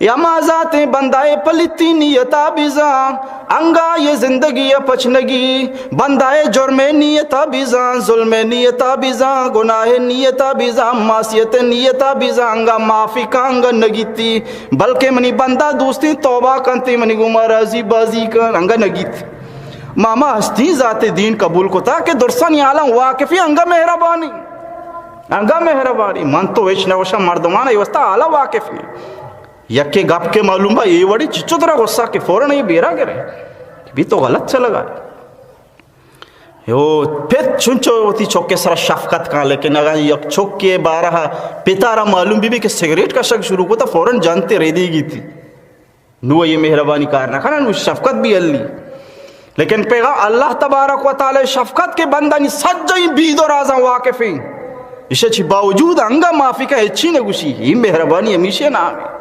اے ہما ذاتیں بندہ ءِ پلیتی نیت ءَ بزاں، انگا یہ زندگی ءَ پچنگی، بندہ ءِ جرمیں نیت ءَ بزاں، ظلمیں نیت ءَ بزاں، گناہ ءِ نیت ءَ بزاں، معصیت ءِ نیت ءَ بزاں، انگا معافی کن، انگا نگیتی، بلکہ منی بندہ دوستیں توبہ کنتی، منی گوما راضی بازی کن، انگا نگیت۔ ما ہما ہستیں ذات دین قبول کتا کہ درسانی حالاں واقفی، انگا مہربانی، انگا مہربانی۔ من تو ہچ نہ گوشاں، مردمان ءِ واسطہ حالا واقفی۔ یکے گپ کہ معلوم با، اے وڑی چچو ترا غصہ کہ فوراً اے بیرا گرے، بھی تو غلط چلگا۔ یو پت چنچو وتی چوکے سرا شفقت کن، لیکن اگر یک چوکے بارہ پتا را معلوم بی، بی کہ سگریٹ کشگ شروع کو، تو فوراً جانتے ریدی گیتی۔ نو یہ مہربانی کار نہ کنا، نو شفقت بھی ہلی۔ لیکن پیغام اللہ تبارک و تعالی شفقت کہ بندانی سجیں بید و رازاں واقفیں۔ ایشی چی باوجود انگا معافی کا ہچی نہ گوشی، یہ مہربانی ہمیشہ نام ہے۔